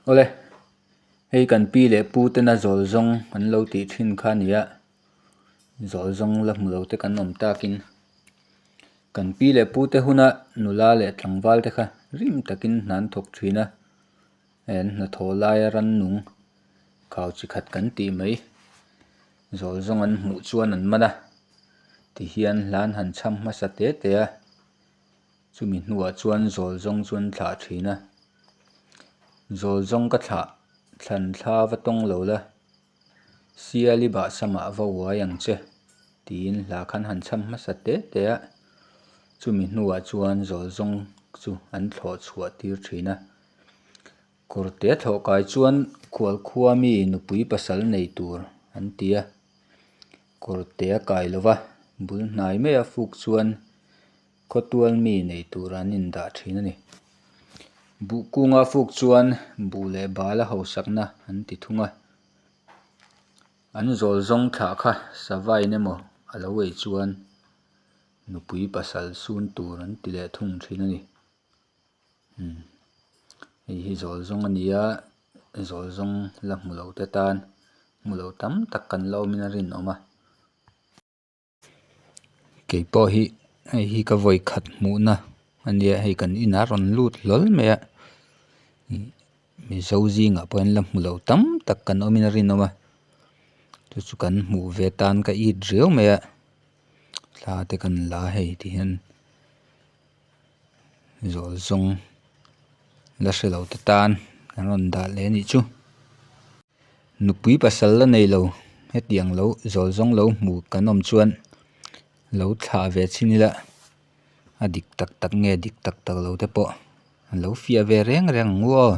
Awle, hei kan pi leh pu tena zawl zawng an lo tih thin kha a ni a, zawl zawng la hmu lo te kan awm takin kan pi leh pu te huna nula leh tlangval te kha rim takin hna an thawk thin a, hei an hnathawh laia rannung khau chi khat kan tih mai zawl zawng an hmuh chuan an man a, tihian hla an han chham hmasa te te a. Chumi hnuah chuan zawl zawng chu an thlah thin a, zawl zawng ka thlah thlan thla va tawng lo la, Siali bah samah va uai ang che tiin hla khan han chham hmasa te te a, chumi hnuah chuan zawl zawng chu an thlawh chhuah tir thin a. Kawrte thlawh kai chuan khualkhua mi nupui pasal nei tur an ti a, kawrte a kai lo va, bul hnai maia fuk chuan Khawtual mi nei tur an indah thin a ni. Buh kunga fuk chuan buh leh bal a hausakna an ti thung a. An zawl zawng thlah kha savain emaw a lo ei chuan nupui pasal sun tur an ti leh thung thin a ni. Umm hei hi zawl zawng a ni a, zawl zawng la hmu lo te tan hmu lo tam tak kan la awmin a rinawm a. Kei pawh hi hei hi ka vawi khat hmuhna a nia hei kan inah a rawn lut hlawl mai a ih mizo zingah pawh hian la hmu lo tam tak kan awmin a rinawm a chu chu kan hmuh ve tan ka it riau mai a thla te kan la a hei ti hian zawl zawng la hre lo te tan an rawn dah leh a nih chu. Nupui pasal la nei lo, hetiang lo zawl zawng lo hmu kan awm chuan lo thlah ve chhin ila a dik tak tak nge dik tak tak lo te pawh an lo fiah ve reng reng ang u aw.